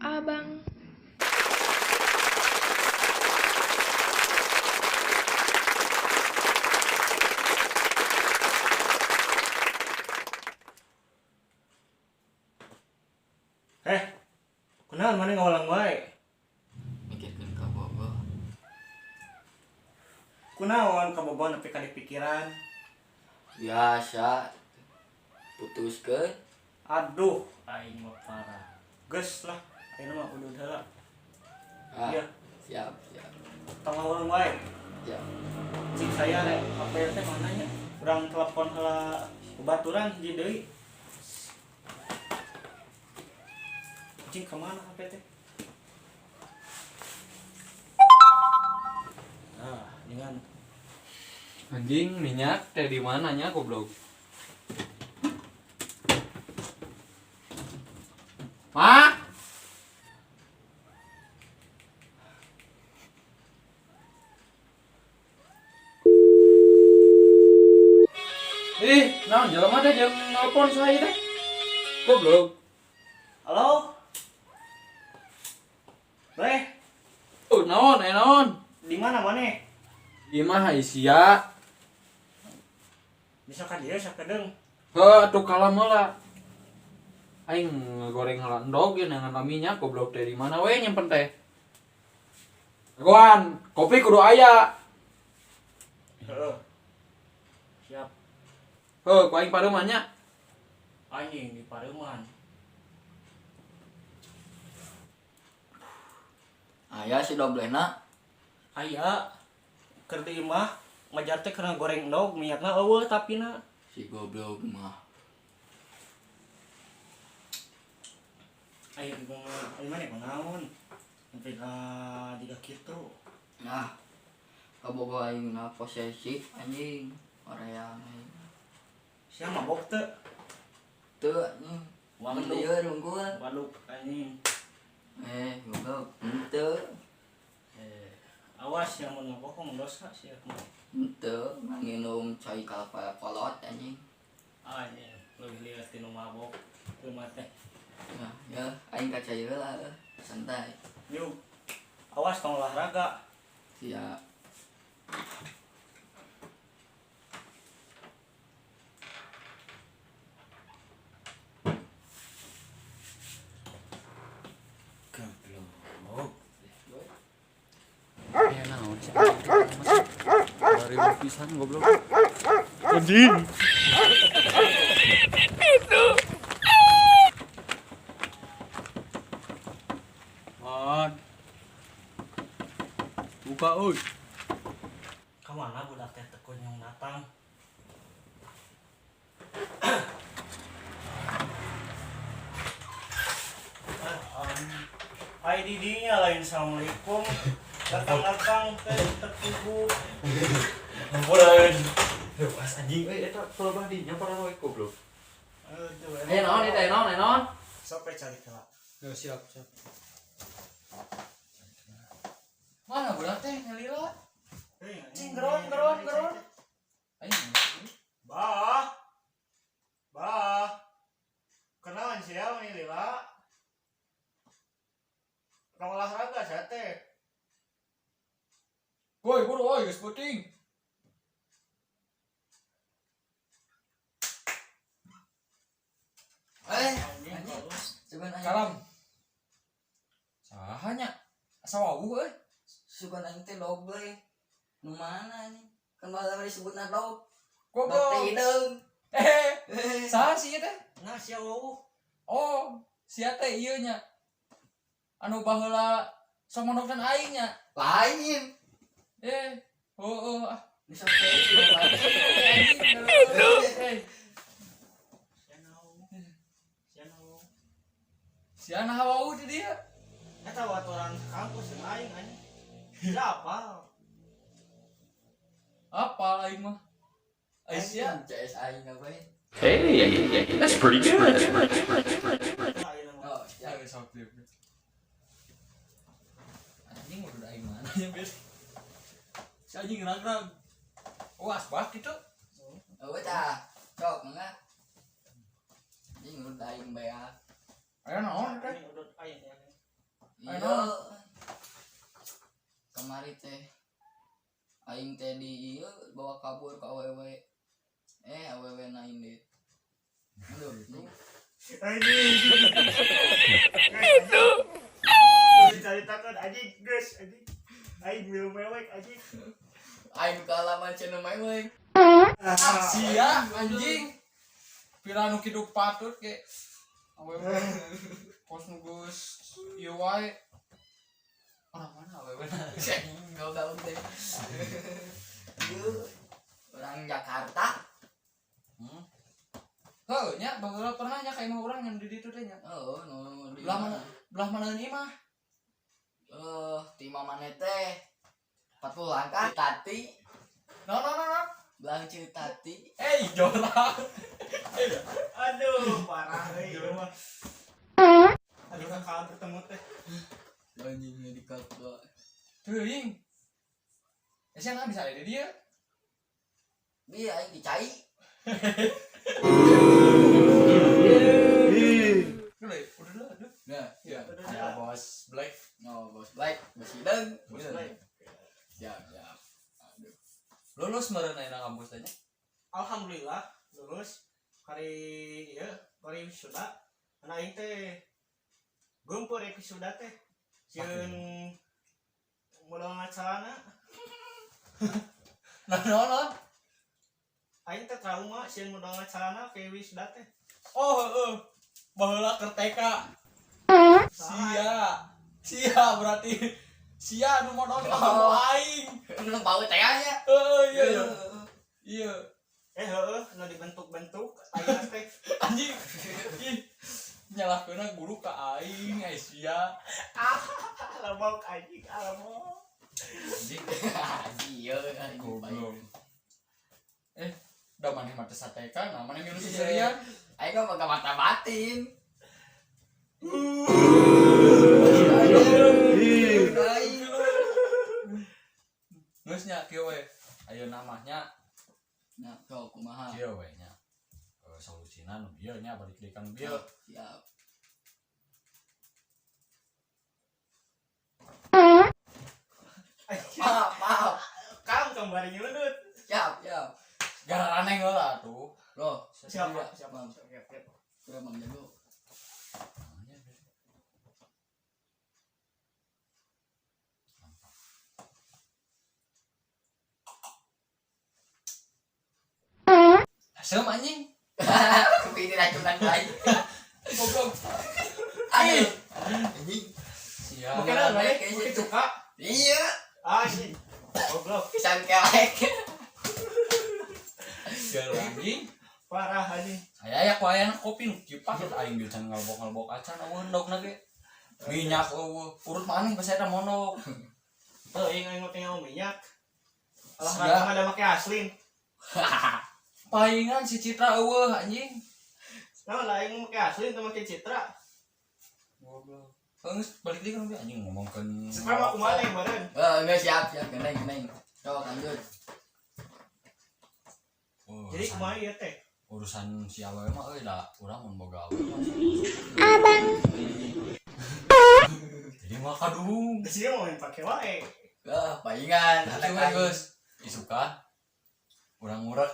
Abang. Eh, kunaon maneh ngawulang wae? Mikirkeun kabogoh. Kunaon kabogoh nepi ka dipikiran? Biasa putuskeun. Aduh, aing mah parah. Geus lah, ayeuna mah udud heula. Ah, Iya. siap, siap. Tong ngawulang wae. Siap. Cik saya rek HP teh mana nya? Urang telepon heula baturan hiji deui. Cing kemana HP teh? Nah, dengan Anjing, minyak teh di mana nya, goblok? Ma? Ih, naon jelema teh jeung nelpon saya teh? Goblok. Halo? Leh, Oh, naon, eh naon? di mana maneh? Imah sia. Bisa ka dieu sakedeung. Heuh, atuh kalam heula. Aing ngegoreng heula endog ye neangan minyak, goblok teh di mana we nyimpen teh? Goan, kopi kudu aya. Heeh. Siap. Heuh, ku aing pareuman nya. Anjing di pareuman. Aya si doblena. Aya keur di imah majar teh keur goreng endog minyakna eueuh tapina. Si goblok mah. Ayo ayo maneh kunaon? Sampai ka jiga kitu. Nah, kabogoh aing na posesif anjing. Hoream aing. Sia mabok teu? Teu anjing. Waduh. Mun lieur unggul. Waduh anjing. Eh, goblok. Henteu. Eh, awas yang mun ngabohong dosa sia mah. Henteu, nginum cai kalapa kolot anjing. Anjing, leuwih lieur tinu mabok. Teu mah teh. Nah, ya aing ka cai heula, santai. Yuk. Awas tong olahraga. Siap. Goblok. Aya naon sih? Dari pisan goblok. Anjing. Man. Buka euy. Ka mana budak teh teu kunyung datang? Ai di dinya lain assalamualaikum. Datang-datang teh tertibu. Ampuran. Lepas anjing euy eta pelebah di nya paranoid goblok. Aduh. Eh naon ieu teh naon eh naon? Sok we cari heula. Ya siap, siap. Mana budak teh nyalila? Cing geron geron geron. Aing. Bah. Bah. Kenalan sia mani lila. Rong olahraga sia teh. Woi, buru woi, geus peuting. Eh, anjing. Sugan aing. Kalam. Saha nya? Asa wawuh euy. Sugan aing teh doble. Nu mana anjing? Kan baheula disebutna dog. Dog teh Goblok. hideung. Eh, Eh, saha sih ieu teh? Nah sia wawuh. Oh, sia teh ieu nya. Anu baheula Sok mondok dan aing nya. Lain. Eh, oh, oh, ah. Bisa teh. Eh, Siano. si anak hawa di dia. Eta orang kampus jeung aing anjing. Siapa? Apa aing mah? Aisyah. CS aing apa ya? Hey, that's pretty good. Oh, Ya, siap. sok dia. Anjing udah aing mana ya, Bes? Si anjing rag-rag. Oh, asbak gitu. Oh, tah. Sok mangga. Anjing udah aing beak. Ayo naon teh? Ini udah aing ya. Iya. Kemari teh aing teh di ieu bawa kabur ke awewe. Eh, awewe na indit. Aduh, anjing. Anjing. Itu. Dicaritakeun anjing geus anjing. Aing milu mewek anjing. Aing kalaman cenah mewek. Sia anjing. Pira nu kitu patut ke awewe kos nu geus ieu wae. Orang mana awewe na? Goblok teh. Ieu orang Jakarta. Hmm. Heuh nya baheula pernah nya ka imah urang yang di ditu teh nya. Oh, nu di Belah mana? Belah mana imah? Eh, ti mamane teh 40 langkah Tati, No no no no. belah Citati. Eh, jorang. Aduh, parah euy ieu mah. Aduh, kalau bertemu teh. Anjing di dua. Teuing. Eh, sia bisa ada di dia. Bi aing dicai. Udah, udah lah, aduh. Nah, Ya, Udah, ya bos Black. no bos Black, bos hidung. Bos Black. Siap, siap. Aduh. Lulus meureun ayeuna kampus teh nya. Alhamdulillah lulus hari ya hari wisuda anak aing teh geumpeur rek wisuda teh sieun modal ngacarana. Nah, no, no. Aing teh trauma sieun modal ngacarana ke wisuda teh. Oh, heeh. Baheula keur TK. Sia. Sia berarti sia nu modal ka oh. Aing. Nu bau teh nya. Heeh, iya iya. Iya. Eh heeh nu dibentuk-bentuk aing teh. Anjing. Ih. Nyalahkeunna guru ka aing, ai sia. Alamok anjing alamok. Anjing. Iya, anjing. Goblok. Eh, udah maneh mah teh sateka, nah maneh milu seserian. Aing mah boga mata batin. Aing. Geus nya kieu we. Ayeuna namanya Nah, kau kumaha? kieu we nya. Eh, solusina nu bieu nya balik deui ka nu bieu. Siap. Maaf, maaf. Kang kembali nyundut. Siap, siap. Gara aneh heula atuh. Loh, Siap, siap, siap, Bang. siap, siap. Udah Bang Jago. Asem anjing. Kepini racunan lain. Goblok. Aduh. Anjing. Sia. Mungkin Nah, ada kayak mungkin gitu. cuka. Iya, Ah sih. Goblok. pisan kelek. Gara anjing. Parah anjing. Saya ya ku ayana kopi nu kieu paket aing ge can ngalbok-ngalbok acan eueuh endogna ge. Minyak eueuh, urut maneh basa eta monok. Tuh, aing aing make minyak. Alah Sia. ada make aslin. Palingan si Citra eueuh anjing. Nah, lah aing make aslin teu make Citra. Goblok. Geus balik deui kan anjing ngomongkeun. Sekarang mah kumaha yang meureun? Eh, enggak siap, siap, geneng, geneng. Sok lanjut. Oh, Jadi kumaha ieu teh? Urusan si awewe mah euy da urang mun boga awewe mah. Abang. Jadi mah kadung. Di sini mau main pake wae. Eh, palingan Anak anak aing. geus isukan urang ngurek.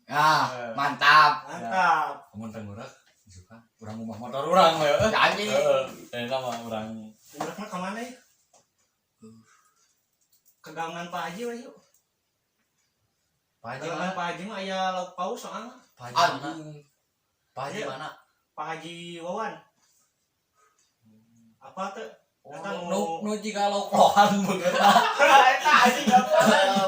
Ah, mantap. Mantap. Mun teu ngurek isukan urang ngubah motor urang we. Anjing. Heeh, ternyata mah urang Ngurek mah ka mana ya? Ke gangan Pak Haji we yuk. Pak Haji Gangan mana? Pak Haji mah aya lauk paus soalnya. Pak Haji mana? Aduh. Pak Haji Iya. mana? Pak Haji Wawan. Apa tuh? Eta Nu nu jiga loklohan bener. Eta anjing apa?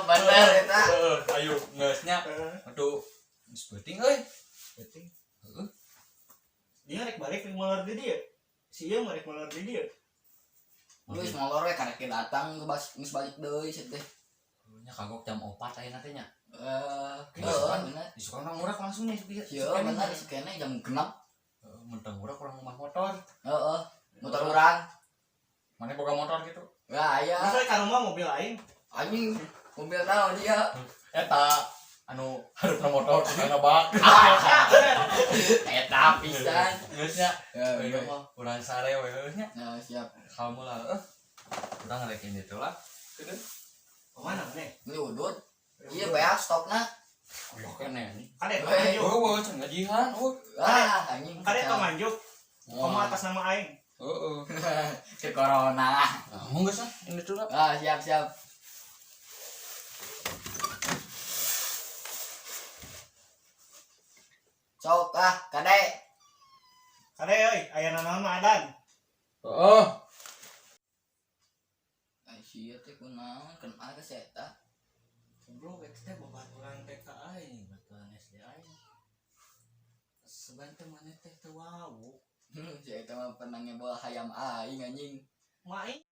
Bener eta. Heeh, ayo geus nya. Aduh, geus peuting euy. Penting. Heeh. Dia rek balik rek molor di dia. Si ieu mah rek molor di dia. Geus molor we karek datang ke bas geus balik deui sia teh. Nya kagok jam 4 ayeuna teh nya. Eh, Geus heeh kan. bener. Isukan urang ngurak langsung nih isuk Iya, bener isuk keneh jam 6. Heeh, mentang ngurak urang rumah motor. Heeh, motor urang. Mana boga motor gitu? Wah, aya. Terus rek ka rumah mobil aing. Anjing, mobil naon dia? Eta anu harupna motor kana bak. Eta pisan. Geus nya. Ya, Ayo mah urang sare we heuh nya. Nah, siap. Kamu lah eh. Urang rek ini tuh lah. Kemana maneh? Beli udut. Iya, beak stopna. Koyo kene anjing. Kade tong Weh. nganjuk. Oh, can gajihan, oh. Ah, anjing. Kade tong nganjuk. Komo atas nama aing. Heeh. Ke corona. Ah, mau geus ah, ini tuh lah. Ah, siap, siap. Sok ah, kade. Kade euy, aya nanaon mah adan. Heeh. Ai sia teh kunaon kenal ke si eta. Goblok eta teh babaturan TK aing, babaturan SD aing. Seban teh maneh teh teu wawuh. Si eta mah pernah ngebol hayam aing anjing. Maing